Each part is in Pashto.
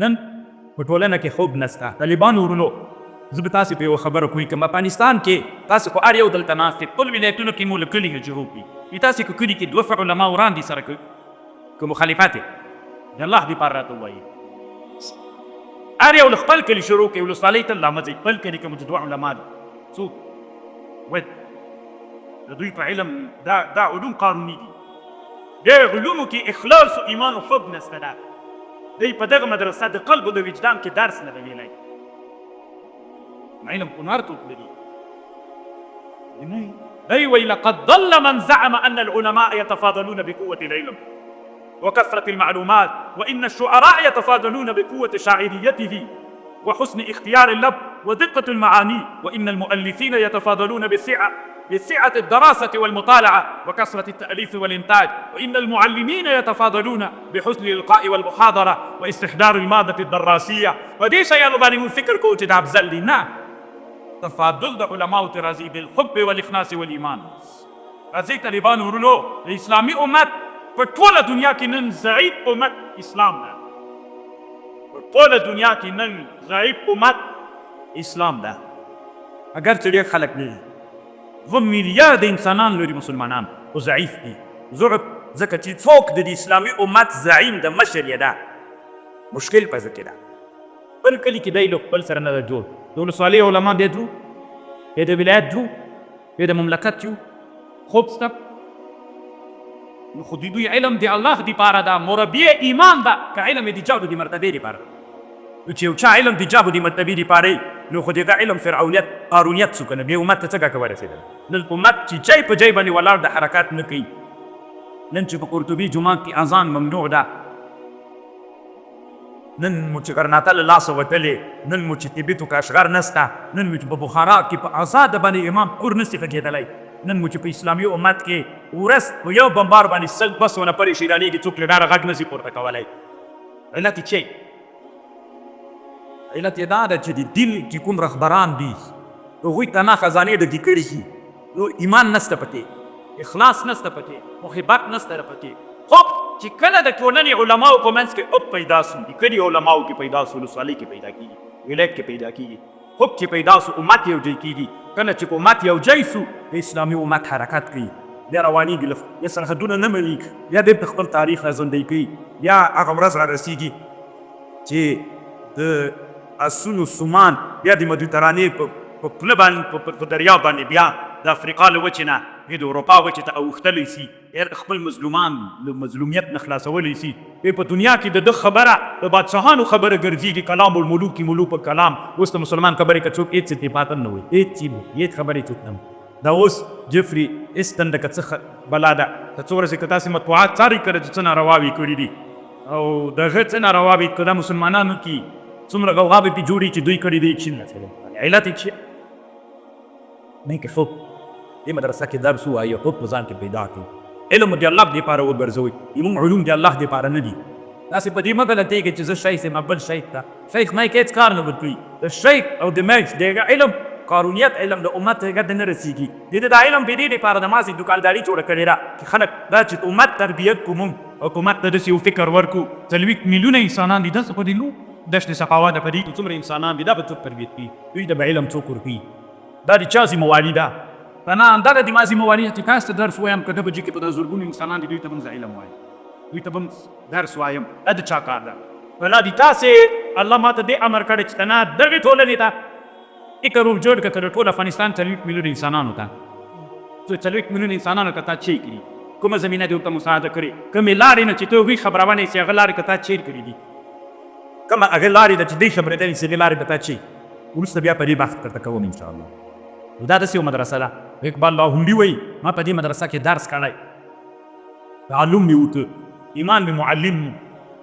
نن په ټولنه کې خوب نسته. طالبانو ورونو، زه به تاسې په یوه خبره پوه کړم. افغانستان کې تاسې خو هر یو دلته ناست یئ، خپل ولایتونو کې مو له کلي هجرو کړي وي. تاسې که کلي کې دوه علما وران دي سره که مخالفت یې د الله دپاره راته ووایئ. هر یو له خپل کلي شروع کړئ، ولسوالۍ ته لا مه ځئ، خپل کلي کې مو چې دوه علما دي څوک وایي د دوی په علم دا علوم قانوني دي. دې علومو کې اخلاص او ایمان او حب نسته ده. دی په دغه مدرسه د قلب او د وجدان کې درس نه دی ویلی. علم خو نر څوک لري؟ دی وایي لقد ضل من زعم ان العلماء يتفاضلون بقوة العلم وكثرة المعلومات وإن الشعراء يتفاضلون بقوة شاعريته وحسن اختيار اللفظ ودقة المعاني وإن المؤلفين يتفاضلون بسعة الدراسة والمطالعة وكثرة التأليف والإنتاج وإن المعلمين يتفاضلون بحسن الإلقاء والمحاضرة واستحضار المادة الدراسية. په دې شیانو باندې موږ فکر کوو چې دا افضل دي. نه، تفاضل د علماو ته راځي بالحب والاخلاص والایمان. راځئ طالبانو ورونو، د اسلامي امت په ټوله دنیا کې نن ضعیف امت اسلام ده. په ټوله دنیا کې نن ضعیف امت اسلام ده. اګر چې ډېر خلک لري، 2 میلیارد انسانان لري مسلمانان، خو ضعیف دي. ضعف ځکه چې څوک د اسلامي امت زعیم د مشر یې ده، مشکل په ځکه ده. خپل کلي کې دی له خپل سره نه ده جوړ. د ولسوالۍ علما بیا جو، بیا د ولایت جو، بیا د مملکت جو. خوب سته؟ نو خو د دوی علم د الله دپاره ده، مربي ایمان ده، که علم یې د جادو د مرتبې دپاره؟ نو چې یو چا علم د جادو د مرتبې دپاره، نو خو دغه علم فرعونیت قارونیت سو کنه. بیا امت ته څه ګټه ورسېدله؟ نن امت چې ځای په ځای باندې ولاړ د حرکت نه کوي. نن چې په قرطبي جومات کې اذان ممنوع ده، نن مو چې غرناطه له لاسه وتلې، نن مو چې تبت و کاشغر نسته، نن مو چې په بخارا کې په ازاده باندې امام کور نسي غږېدلی، نن مو چې په اسلامي امت کې ورځ په یو بمبار باندې 100 200 نفرې شهیدانېږي، څوک له ډاره غږ نسي پورته کولی. علت یې چی؟ علت یې دا ده چې د دین چې کوم رهبران دي، هغوی تنها خزانې ډکې کړي دي. نو ایمان نسته پکې، اخلاص نسته پکې، محبت نسته پکې. خو چې کله د ټولنې علماو په منځ کې حب پیدا سو، د کلي علماو کې پیدا سو، ولسوالۍ کې پیدا کېږي، ولایت کې پیدا کېږي، حب چې پیدا سو، امت یو ځای کېږي. کله چې امت یو ځای سو، د اسلامي امت حرکت کوي، بیا روانېږي، بیا سرحدونه نه مني، بیا بېرته خپل تاریخ را ژوندی کوي. بیا هغه ورځ را رسېږي چې د اسونو سومان بیا د مدیترانې په پله باندې، په دریاب باندې، بیا د افریقا له وچې نه بیا د اروپا وچې ته اوښتلی سي، بیا خپل مظلومان له مظلومیت نه خلاصولی سي. بیا په دنیا کې د ده خبره د بادشاهانو خبره ګرځېږي. کلام الملوک ملوک کلام. اوس د مسلمان خبرې که څوک هېڅ اتفاق هم نه وایي، هېڅ هېڅ خبرې څوک نه. دا اوس جفري استن د که څه بلا ده، که څو ورځې که تاسې مطبوعات څارئ کله چې څه نارواوې کړي دي او د هغه څه نارواوې که دا مسلمانانو کې څومره غوغاوې پې جوړې چې دوی کړي دي چې نه. علت یې چې نه کې حب. دې مدرسه کې درس ووایي، حب په ځان کې پیدا کړي، علم د الله دپاره وګرځوئ. زموږ علوم د الله دپاره نه دي. تاسې په دې مه غلطېږئ چې زه شیخ یم، بل شیخ ته شیخ مایک هېڅ کار نه ورکوي. د شیخ او د میکس د هغه علم قارونیت علم د امت ته ګټه نه رسېږي. د ده دا علم په دې دپاره د مازې دوکانداري جوړه کړې ده چې خلک دا چې امت تربیت کو، موږ حکومت ته داسې یو فکر ورکړو. 40 میلیونه انسانان دي داسې، په دې لو دشت سخاوت ده، په دې کې څومره انسانان دي، دا به څوک تربیت کوي؟ دوی ته به علم څوک ورکوي؟ دا د چا ذمه واري ده؟ که نه همدغه د ما ذمه واري ده چې تاسو ته درس وایم، که ده په کې په دا زرګونو انسانان دي، دوی ته به زه علم وایم، دوی ته به درس وایم، دا د چا کار ده؟ الله دي تاسې الله ماته دې امر کړی چې ته نه دغې ټولنې ته فکر ور جوړ کړه، که د ټول افغانستان 40 میلیون انسانانو ته، 40 میلیون انسانانو ته تا چی کړي؟ کومه زمینه دې ورته مساعده کړې؟ کومې لارې نه چې ته هغوی خبرونی سي، هغه لارې که تا چیر کړي دي؟ کومه هغه لارې ده چې دوی خبرېدلی سي، هغې لارې به تا چی؟ وروسته بیا په دې بحث درته کوم انشاءالله. نو دا داسې یو مدرسه ده. اقبال لاهوري وایي ما په دې مدرسه کې درس کړی، تعلم مې وکړ، ایمان مې معلم و.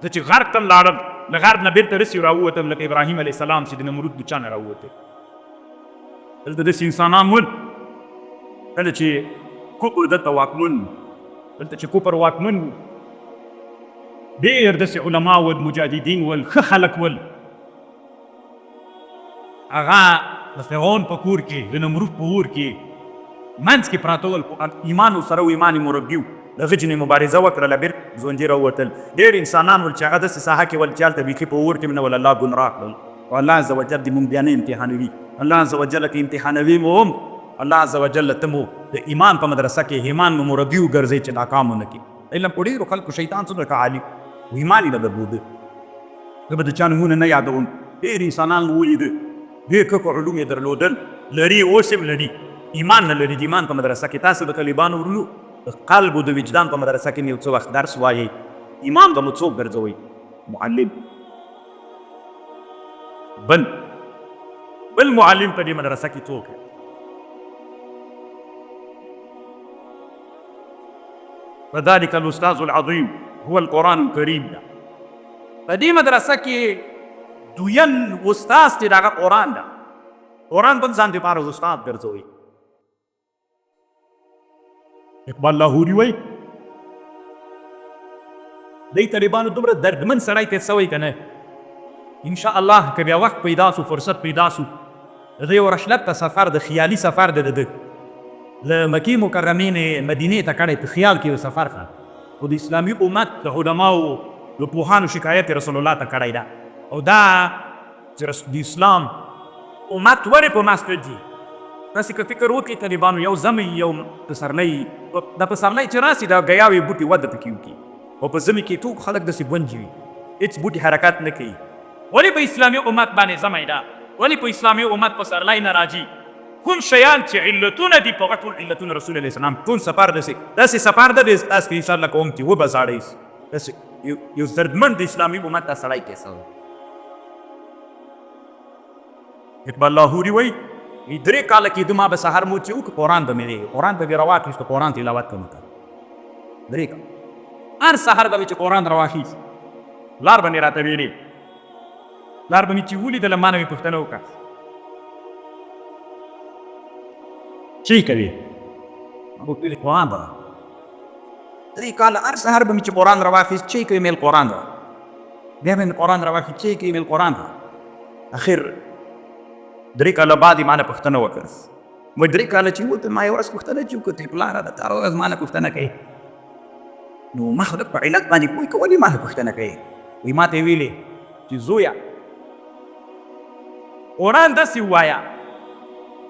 زه چې غرب ته لاړم، له غرب نه بېرته رسي راووتم لکه ابراهیم علیه السلام چې د نمرود د چا نه راووتی. دلته داسې انسانان ول، کله چې کفر دلته واکمن، دلته چې کفر واکمن و، ډېر داسې علما ول، مجاهدین ول، ښه خلک ول. هغه د فرعون په کور کې، د نمرود په اور کې منځ کې پراته ول، خو ایمان ورسره و، ایمان یې مربي و. د هغه جنې مبارزه وکړله، بېرته ژوندي راووتل. ډېر انسانان ول چې هغه داسې ساحه کې ول چې هلته بیخي په اور کې هم نه ول، الله ګمراه کړل. خو الله عزوجل دې مونږ بیا نه امتحانوي. الله عزوجل که امتحانوي مو هم، الله عزوجل ته مو د ایمان په مدرسه کې ایمان مو مربي وګرځوي چې ناکام مو نه کړي. علم په ډېرو خلکو شیطان څومره ښه عالم خو ایمان یې نه درلود. زه به د چا نومونه نه یادوم، ډېر انسانان مو ولیده ډېر ښه ښه علوم یې درلودل، لري اوس هم لري، ایمان نه لري. د ایمان په مدرسه کې تاسو د طالبانو ورونو د قلب او د وجدان په مدرسه کې یو څه وخت درس وایئ، ایمان به مو څوک ګرځوئ؟ معلم. بل بل معلم په دې مدرسه کې څوک دی؟ فذلك الاستاذ العظیم هو القرآن الكریم ده. په دې مدرسه کې دویم استاد چې دغه قرآن ده، قرآن بل ځان دپاره استاد ګرځوي. اقبال لاهوري وایي دی طالبانو دومره دردمن سړی تېر سوی که نه، ان شاء الله که بیا وخت پیدا سو، فرصت پیدا سو، د ده یو رحلت ته سفر د خیالي سفر دی، د ده له مکې مکرمې نه مدینې ته کړی په خیال کې یو سفر ښه، خو د اسلامي امت د علماو د پوهانو شکایت یې رسول الله ته کړی ده، او دا چې د اسلام امت ولې په مسجد ځي؟ تاسې که فکر وکړئ طالبانو، یو زمی یو پسرلی، دا پسرلی چې راسي دا ګیاوې بوټي وده پکې وکړي، او په زمي کې ټول خلک داسې ګونجي وي، هېڅ بوټي حرکت نه کوي. ولې په اسلامي امت باندې زمی ده؟ ولې په اسلامي امت پسرلی نه راځي؟ کوم شیان چې علتونه دي، په هغه ټول علتونه رسول علیه السلام ټول سفر داسې داسې سفر ده دی تاسو کې انشاءالله کوم چې وبه زاړئ، داسې یو دردمن د اسلامي امت دا سړی کیسه ده. اقبال لاهوري وایي درې کاله کېده ما به سهار مو چې وکړ قرآن به مې وی، قرآن به مې راواخیست، قرآن تلاوت به مې کړ. درې کاله هر سهار به مې چې قرآن راواخیست، لار به مې راته ویلې، لار به مې چې ولیدله ما نه مې پوښتنه وکړه چی کوې؟ ما به ویل قرآن به. درې کاله هر سهار به مې چې قرآن راواخیست، چی کوې؟ مې قرآن را. بیا به مې قرآن راواخیست، چی کوې؟ مې قرآن را. اخر درې کاله بعد یې ما نه پوښتنه وکړه، وایي درې کاله چې ووتل ما یوه ورځ پوښتنه چې وکړه، ته پلاره د هره ورځ ما نه پوښتنه کوې، نو ما خو لږ په علت باندې پوه کړه ولې ما نه پوښتنه کوې؟ وایي ما ته یې ویلې چې زویه قرآن داسې ووایه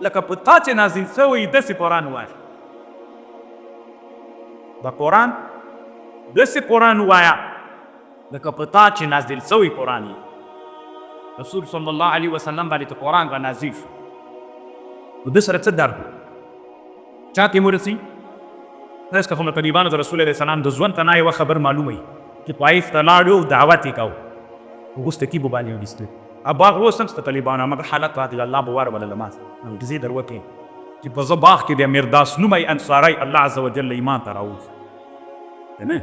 لکه په تا چې نازل سوی داسې قرآن ووایه، د قرآن داسې قرآن ووایه لکه په تا چې نازل سوی قرآن یې. رسول صلی الله علیه وسلم باندې ته قرآن را نازل شو، نو ده سره څه درد و؟ چاته مو رسي؟ تاسو ته خو طالبانو د رسول علیه السلام د ژوند ته نه یوه خبر معلومه وي چې طایف ته لاړ او دعوت یې کاوه، اوس ته کیبو باندې ولیستل باغ اوس هم شته طالبانو، همغه حالت راغی. الله به ورولله ما انګزې در وکړي چې په زه باغ کې د میرداس نومی انصاری الله عز وجل ایمان ته راووست، که نه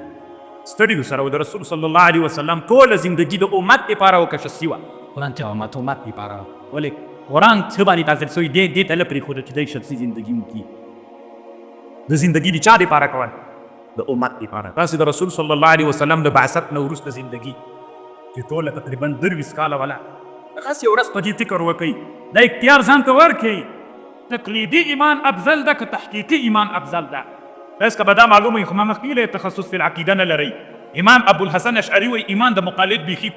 ستړي سره د رسول صلی الله علیه وسلم ټوله زندګي د امت لپاره وکړه، شخصي وه. قرآن ته امت امت لپاره ولې قرآن څه باندې نازل شوی دی، دې ته نه پرېښوده چې دی شخصي زندګي وکړي. د زندګي د چا لپاره کول؟ د امت لپاره. تاسې د رسول صلی الله علیه وسلم د بعثت نه وروسته زندګي چې ټوله تقریبا 23 کاله وله، دغسې یو ورځ په دې فکر وکړئ، دا اختیار ځان ته ورکړئ، تقلیدي ایمان افضل ده که تحقیقي ایمان افضل ده؟ تاسو ته به دا معلومه وي، خو ما مخکې ویلي تخصص فی العقیده نه لرئ. امام ابوالحسن اشعري وایي ایمان د مقلد بیخي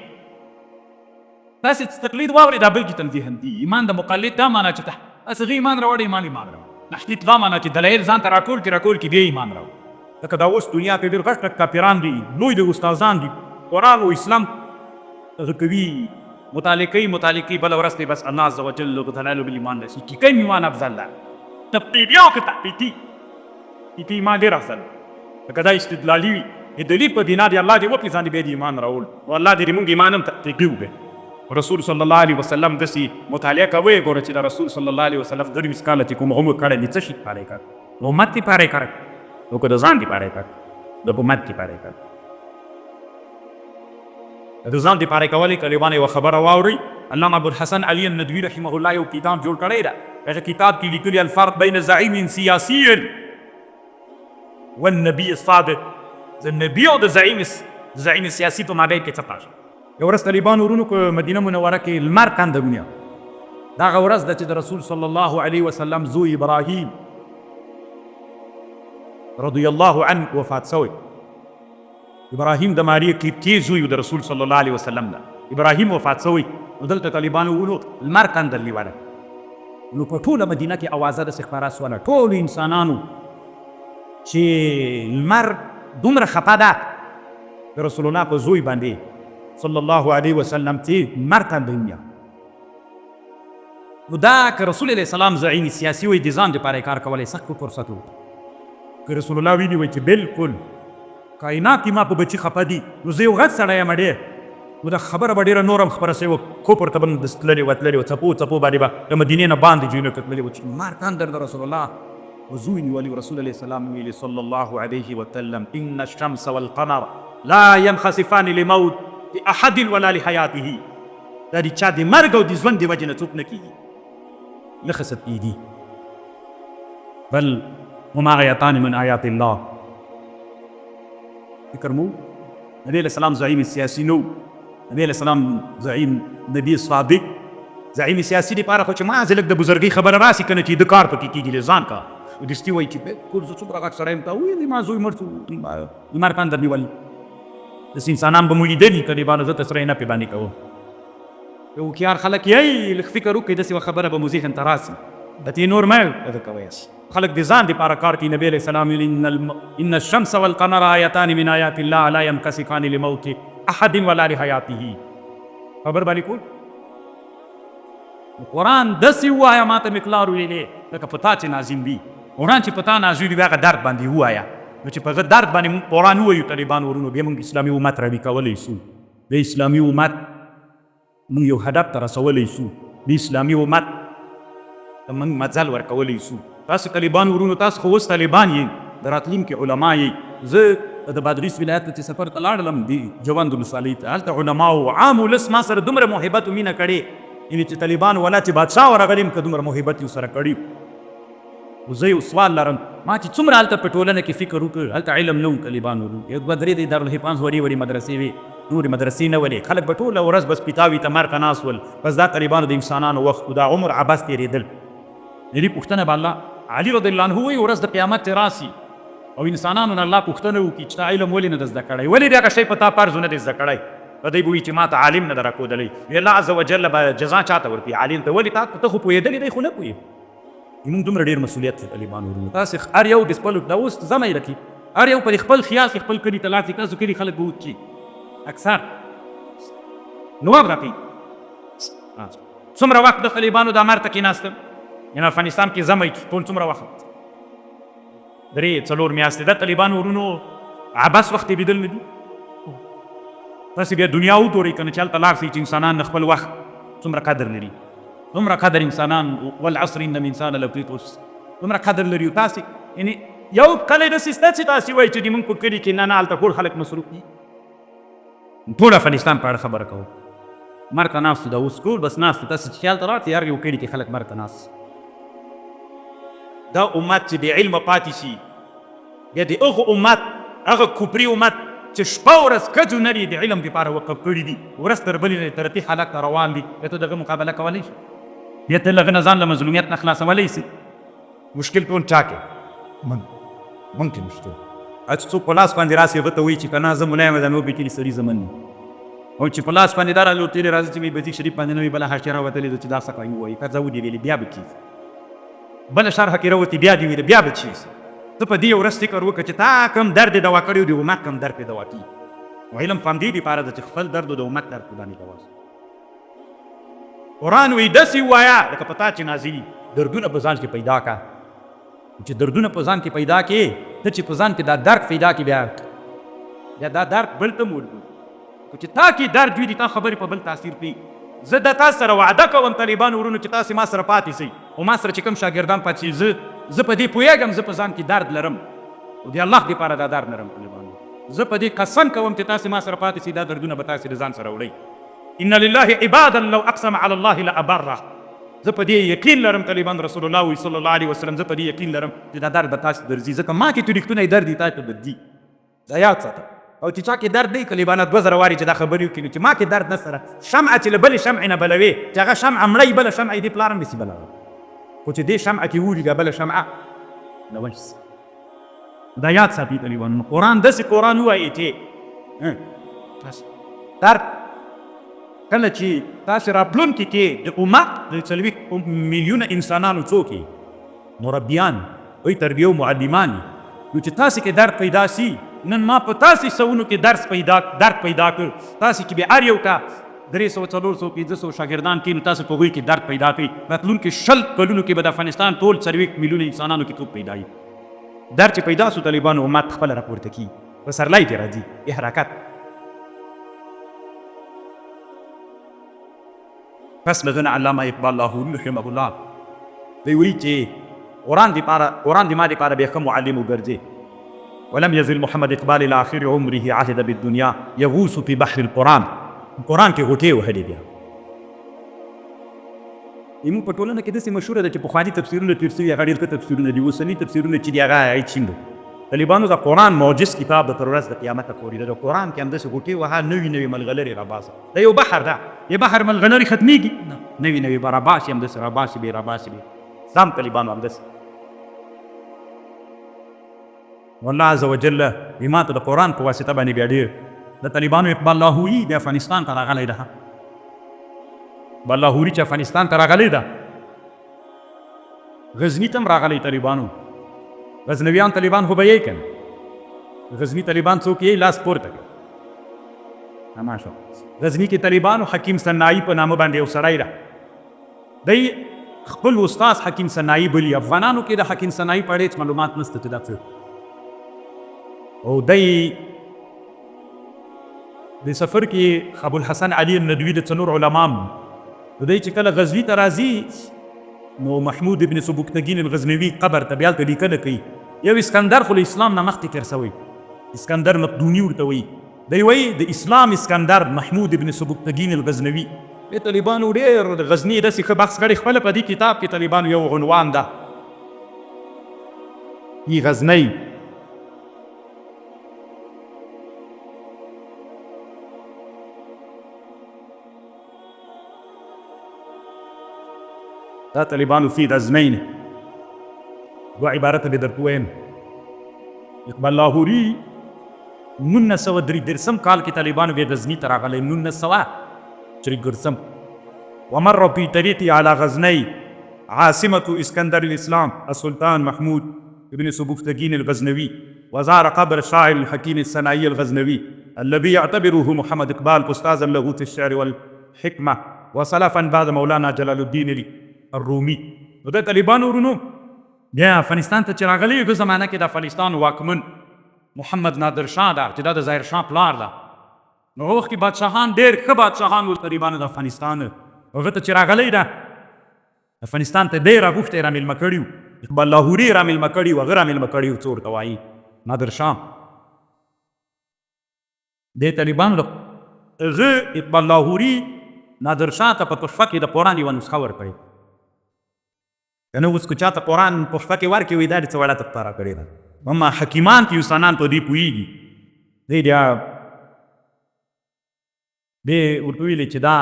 تاسې چې تقلید واورئ دا بل کې تنزیه هم دي. ایمان د مقلد دا معنا چې تاسې هغه ایمان راوړی، ایمان ایمان راوړی. تحقیق دا معنا چې دلایل ځان ته راټول کړي راټول کړي بیا ایمان راوړي. لکه دا اوس دنیا کې ډېر غټ غټ کافران دي، لوی لوی استادان دي، قرآن او اسلام هغه کوي، مطالعه کوي مطالعه کوي، بله ورځ ته بس الله عز وجل له دلایلو بل ایمان رسي. چې کوم ایمان افضل ده، تقلیدي او که تحقیقي؟ تحقیقي ایمان ډېر افضل دی، لکه دا استدلالي وي، د دلیل په بنا دی الله دې وپېژاندي بیا دې ایمان راوړ، نو الله دې موږ ایمان هم تحقیقي وکړي. رسول صلی الله علیه وسلم داسې مطالعه کوئ، ګوره چې د رسول صلی الله علیه وسلم 23 کاله چې کوم عمر کړی دی، څه شي لپاره یې کړی؟ د امت لپاره یې کړی او که د ځان لپاره یې کړی؟ د امت لپاره یې کړی. د ځان لپاره یې کولی. طالبان یوه خبره واورئ، علامه ابوالحسن علي الندوي رحمه الله یو کتاب جوړ کړی ده، هغه کتاب کې لیکلي الفرق بین زعیم سیاسي والنبي الصادق، د نبي او د زعیم زعیم سیاسي په مابین کې څه فرق؟ یو ورځ طالبان ورونو په مدینه منوره کې لمر تنده ونیو. دا هغه ورځ ده چې د رسول صلی الله علیه وسلم زوی ابراهیم رضی الله عنه وفات شوی. ابراهیم د ماریه قبطیې زوی د رسول صلی الله علیه وسلم ده. ابراهیم وفات شوی، نو دلته طالبانو ورونو لمر تندر نیولی، نو په ټوله مدینه کې اوازه داسې خپره سوله ټولو انسانانو چې لمر دومره خپه ده د رسول الله په زوی باندې صلی الله علیه وسلم چې لمر تندر ونیوه. نو دا که رسول علیه السلام زعیم سیاسي وای د ځان دپاره یې کار کولی، سخت فرصت و. که رسول الله ویلي وای چې بلکل کاینات ما په بچي خپه دي، نو زه یو غټ سړی یم ډېر، نو دا خبره به ډېره نوره هم خپره سوې وه، کفر ته به هم تللې وه، تللې وه، څپو څپو باندې به د مدینې نه باندې ځایونو ته تللې وه چې مار تندر د رسول الله په زوی نیولی و. رسول علیه السلام ویلي صلی الله علیه وسلم: ان الشمس والقمر لا ينخسفان لموت احد ولا لحیاته. دا د چا د مرګ او د ژوند د وجې نه څوک نه کېږي، نه خسف کېږي، بل هما آیتان من آیات الله. فکر مو نبی علیه السلام زعیم سیاسي نه و، نبی علیه السلام زعیم نبی صادق زعیم سیاسي دپاره خو چې ما لږ د بزرګۍ خبره راسي که نه چې د کار پکې کېږي له ځان کا دستي وایي چې بالکل زه څومره غټ سړی یم، تا ویلي ما زوی مړ شو، لمر تندر نیولی. داسې انسانان به مو لیدلي طالبانو، زه تشریح نه پرې باندې کوم. هوښیار خلک یئ، لږ فکر وکړئ، داسې یوه خبره به مو ذهن ته راسي، د دې نور مه دغه کوئ. خلک د ځان دپاره کار کوي. نبی علیه السلام ویلي: ان الشمس والقمر آیتان من آیات الله لا ينکسفان لموت احد ولا لحیاته. خبر باندې کوئ؟ قرآن داسې ووایه، ما ته مې پلار ویلې لکه په تا چې نازل وي. قرآن چې په تا نازل وي هغه درد باندې ووایه. نو چې په هغه درد باندې موږ قرآن ووایو طالبان ورونو، بیا موږ اسلامي امت روي کولی شو، د اسلامي امت موږ یو هدف ته رسولی شو، د اسلامي امت ته موږ مزل ورکولی شو. تاسو طالبان ورونو، تاسو خو اوس طالبان یئ، د راتلونکي علما یئ. زه د بادغیس ولایت ته چې سفر ته لاړلم د جوند ولسوالۍ ته، هلته علماو عام ولس ما سره دومره محبت او مینه کړې، یعنې چې طالبان ولا چې بادشاه ورغلی یم که دومره محبت یې سره کړي. خو زه یو سوال لرم، ما چې څومره هلته په ټولنه کې فکر وکړ، هلته علم نه و طالبان ورونو، یو دوه درې د دارالحفاظ وړې وړې مدرسې وې، نورې مدرسې نه ولې. خلک به ټوله ورځ بس پیتاوي ته مرته ناست ول، بس دا طالبانو د انسانانو وخت و، دا عمر عبث تېرېدل. د دې پوښتنه به الله علي رضی الله عنه وایي ورځ د قیامت چې راسي او انسانانو نه الله پوښتنه وکړي چې تا علم ولې نه ده زده کړی، ولې دغه شی په تا فرض نه دی زده کړی، په دی به وایي چې ما ته عالم نه ده راښودلی. وي الله عز وجل به جزا چاته ورکړي؟ عالم ته. ولې ته خو پوهېدلی دی خو نه پوهېږي. موږ دومره ډېر مسؤلیت دی طالبان ورونو، تاسې هر یو د خپل دا اوس زمه یې رکړي، هر یو په خپل خیال کې خپل کلي ته لاړ شي. تاسو کلي خلک به وچي اکثر نواب راکوي. څومره وخت د طالبانو د امر ته کېناستم، یعنې افغانستان کې زمه ټول څومره وخت، 3-4 میاشتې د طالبانو ورونو عبث وخت تېرېدل نه دي. تاسې بیا دنیا وګورئ که نه چې هلته لاړ شئ چې انسانان د خپل وخت څومره قدر لري، څومره قدر انسانان، والعصر ان الانسان لفي خسر، څومره قدر لري. تاسې یعنې یو کلی داسې شته چې تاسې وایئ چې د موږ په کلي کې نه نه هلته ټول خلک مصروف دي. ټول افغانستان په اړه خبره کوو، مرګ ته ناست دا اوس ټول بس ناست. تاسې چې خیال ته راغلئ هر یو کلي کې خلک مرګ ته ناست. دا امت چې بې علمه پاتې شي، بیا د هغه امت، هغه کفري امت چې شپه ورځ ښځو نر یې د علم دپاره وقف کړي دي، ورځ تر بلې نه ترقي حالت ته روان دي، بیا ته د هغه مقابله کولی شي؟ بیا ته له هغه نه ځان له مظلومیت نه خلاصولی شي؟ مشکل ټول چا کې؟ مونږ کې مشکل. چې څوک په لاس باندې راسي هغه ته وایي چې که نه زه ملا یم، دا نور بې کلي سړي زه منم، او چې په لاس باندې دا رالوتلې راځي چې مې بزي شریف باندې نوې بله حاشیه راوتلې ده چې دا څه کوي ووایي، که ځه ودې ویلې بیا به کېږي، بله شرحه کې راوتې بیا دې ویلې بیا به کېږي. ته په دې ورځ فکر وکړه چې تا کوم درد یې دوا کړی او د امت کوم درد پرې دوا کېږي. نو علم په همدې دپاره ده چې خپل درد او د امت درد په باندې دوا شي. قرآن وایي داسې ووایه لکه په تا چې نازلي. دردونه په ځان کې پیدا کړه، چې دردونه په ځان کې پیدا کړې، ته چې په ځان کې دا درد پیدا کړې، بیا دا درد بل ته هم ورګوري. خو چې تا کې درد وي، د تا خبرې په بل تاثیر کوي. زه د تاسو سره وعده کوم طالبانو ورونو چې تاسې ما سره پاتې شئ، او ما سره چې کوم شاګردان پاتې شي، زه په دې پوهېږم زه په ځان کې درد لرم، او د الله دپاره دا درد لرم. طالبانو زه په دې قسم کوم چې تاسې ما سره پاتې شئ، دا دردونه به تاسې له ځان سره وړئ. ان لله عبادا لو اقسم علی الله لابره. زه په دې یقین لرم طالبان، رسول الله وایي صلی الله علیه وسلم، زه په دې یقین لرم چې دا درد به تاسې درځي، ځکه ما کې چې رښتونی درد وي تا ته درځي. دا یاد ساته. او چې چا کې درد دی طالبانه 2000 وارې چې دا خبرې وکړي، نو چې ما کې درد نه سره شمعه چې له بلې شمعې نه بلوې، چې هغه شمعه مړی بله شمعه یې دې پلار هم نسي بلولی، خو چې دې شمعه کې ووري بیا بله شمعه نه وژسي. دا یاد ساتي طالبانو. قرآن داسې قرآن ووایي چې بس درد کله چې تاسې راتلونکي کې د امت د 40 میلیونه انسانانو څوک یې مربیان وي، تربیه او معلمان یې، نو چې تاسې کې درد پیدا سي، نن ما په تاسې سوونو کې درس پیدا درد پیدا کړ، تاسې چې بیا هر یو ته 300، 400، 500 شاګردان کې، نو تاسو په هغوی کې درد پیدا کړئ. راتلونکي 20 کلونو کې به د افغانستان ټول 40 میلیونه انسانانو کې څوک پیدا وي؟ درد چې پیدا سو طالبانو امت خپله راپورته کېږي، پسرلی کې راځي یې حرکت. پس له نه علامه اقبال لاهوري رحمه الله دی وایي چې قرآن دی پاره، قرآن دی ما دی پاره بیا ښه معلم وګرځي. ولم يزل محمد اقبال الى اخر عمره عهد بالدنيا يغوص في بحر القرآن. قرآن کې غوټې وهلې. بیا زموږ په ټولنه کې داسې مشهوره ده چې پخواني تفسیرونه تېر سوي، هغه ډېر ښه تفسیرونه دي، اوسني تفسیرونه چې دي هغه هیڅ نه. طالبانو د قرآن معجز کتاب د تر ورځ د قیامته پورې ده. د قرآن کې همداسې غوټې وهه، نوي نوي ملغلرې راباسه. دا یو بحر ده، دې بحر ملغلرې ختمېږي نه، نوي نوي به راباسي، همداسې راباسي به راباسي به. سم طالبانو همداسې والله عز وجل ما ته د قرآن په واسطه باندې بیا ډېر د طالبانو. اقبال لاهوري د افغانستان ته راغلی ده. اقبال لاهوري چې افغانستان ته راغلی ده، غزني ته هم راغلی. طالبانو غزنویان طالبان خو به یې کنه، غزني طالبان څوک یې لاس پورته کړي؟ ماشاء. غزني کې طالبانو حکیم سنایی په نامه باندې یو سړی ده، دی خپل استاد حکیم سنایی بلی. افغانانو کې د حکیم سنایی په اړه هېڅ معلومات نشته چې دا څه او دی. د سفر کې ابوالحسن علي الندوي د څلور علما. نو دی چې کله غزني ته راځي، نو محمود ابن سبکتګین الغزنوي قبر ته بیا هلته لیکنه کوي. یو اسکندر خو له اسلام نه مخکې تېر سوی، اسکندر مقدوني ورته وایي. دی وایي د اسلام اسکندر محمود ابن سبکتګین الغزنوي. د طالبانو ډېر د غزني داسې ښه بحث کړی خپله په دې کتاب کې. طالبانو یو عنوان ده ای غزنی. دا طالبانو فی غزنین دوه عبارته به درته ووایم. اقبال لاهوري 1933 کال کې طالبانو بیا غزني ته راغلی، 1933. ومر في طريقي على غزني عاصمة اسكندر الإسلام السلطان محمود ابن سبكتگين الغزنوي، وزار قبر الشاعر الحكيم السنائي الغزنوي الذي يعتبره محمد إقبال أستاذا له في الشعر والحكمة وسلفا بعد مولانا جلال الدين الرومي. نو د طالبانو ورونو بیا افغانستان ته چې راغلی، په زمانه کې د افغانستان واکمن محمد نادر شاه ده چې دا د ظاهر شاه پلار ده. نو هغه وخت کې بادشاهان ډېر ښه بادشاهان وو. طالبانو د افغانستان هغه ته چې راغلی ده، افغانستان ته دی راغوښتی، رامېلمه کړي وو. اقبال لاهوري رامېلمه کړي وو، هغه رامېلمه کړي وو. څه ورته وایي نادر شاه د طالبانو هغه اقبال لاهوري نادر شاه ته په تحفه کې د قرآن یوه نسخه ورکړې. کنه اوس که چاته قرآن په تحفه کې ورکړي، وایي دا دې څه وړه تحفه راکړې ده. اما حکیمان چې انسانان په دې پوهېږي، دی بیا دی ورته ویلي چې دا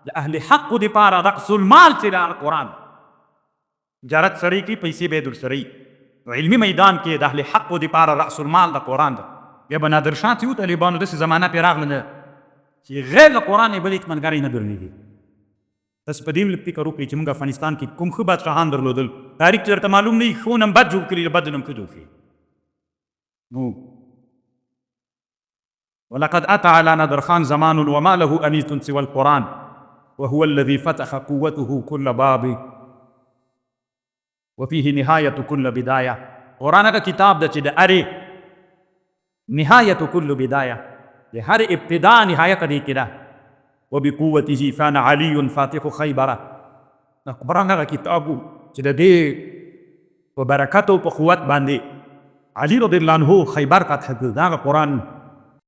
د اهل حق دپاره رأس المال چې دا قرآن تجارت سړی کوي، پیسې به یې درسره وي. علمي میدان کې د اهل حق دپاره رأس المال د قرآن ده. بیا به نادر شاه چې و، طالبانو داسې زمانه پرې راغله چې غیر له قرآن یې بل هېڅ ملګری نه درلېږي. تاسو په دې هم لږ فکر وکړئ چې موږ افغانستان کې کوم ښه بادشاهان درلودل. تاریخ چې درته معلوم نه وي، ښو نه هم بد جوړ کړي، له بدو نه هم ښه جوړ کړي. نو ولقد أتى على نادر خان زمان وما له أنيس سوى القرآن، وهو الذي فتح قوته كل باب وفيه نهاية كل بداية. قرآن هغه کتاب ده چې د هرې نهاية كل بداية، د هر ابتدا نهایت دې کې ده. وبقوته كان علي فاتح خيبر. قرآن هغه کتاب چې د دې په برکت او په قوت باندې علي رضی الله عنه خیبر فتح کړ. دا قرآن.